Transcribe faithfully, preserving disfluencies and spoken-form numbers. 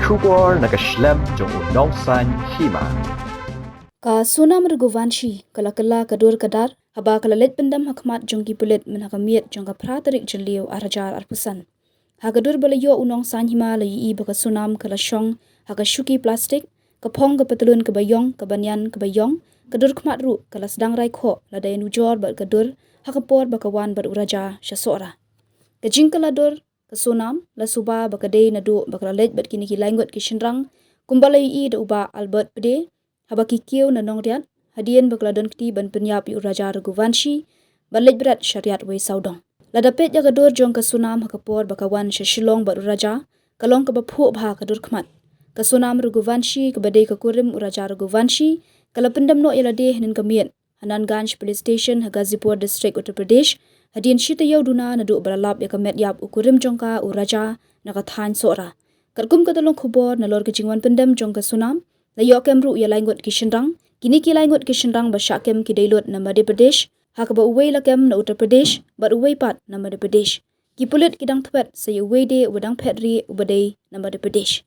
khubor na ka shlem jong u Nongsaiñ Hima. Ka Sonam Raghuvanshi ka la kylla ka dur ka dar haba ka la leit pyndem ha khmat jong ki pulit mynha ka miet jong ka phra tarik Jylliew ar hajar arphew san. Ha ka dur ba la ïoh u Nongsaiñ Hima la ïohi ba ka Sonam ka la shong ha ka shuki plastik, ka phong ka patlun kaba ïong, ka banian kaba ïong, ka dur khmat ruh ka la sdang rai khoh lada ïanujor bad ka dur ha ka por ba ka wan bad u Raja sha Sohra. Ka jingkylla dur ka Sonam la suba ba ka dei naduh ba ka la leit bad kine ki laingut ki shynrang, kumba la ïohi da u Bah Albert Pde, haba ki kiew na Nongriat hadien ba ka la don kti ban pynïap ïa u Raja Raghuvanshi ban leit bret sha Riat Wei Sawdong. Lada peit ïa ka dur jong ka Sonam ha ka por ba ka wan sha Shillong bad u Raja, ka long kaba phuh bha ka dur khmat. Ka Sonam Raghuvanshi kaba dei ka kurim u Raja Raghuvanshi ka la pyndem noh ïa lade hynnin ka miet ha Nanganj Police Station ha Ghazipur District, Uttar Pradesh, hadien shi taïew duna naduh ba la lap ïa ka met ïap u kurim jong ka u Raja na ka thaiñ Sohra. Katkum ka tyllong khubor nalor ka jingwan pyndem jong ka Sonam, la ïoh kem ruh ïa laingut ki shynrang. Kine ki laingut ki shynrang ba shah kem ki dei lut na Madhya Pradesh, ha kaba uwei la kem na Uttar Pradesh bad uwei pat na Madhya Pradesh. Ki pulit ki dang thwet sa ïa uwei de uba dang phet rieh uba dei na Madhya Pradesh.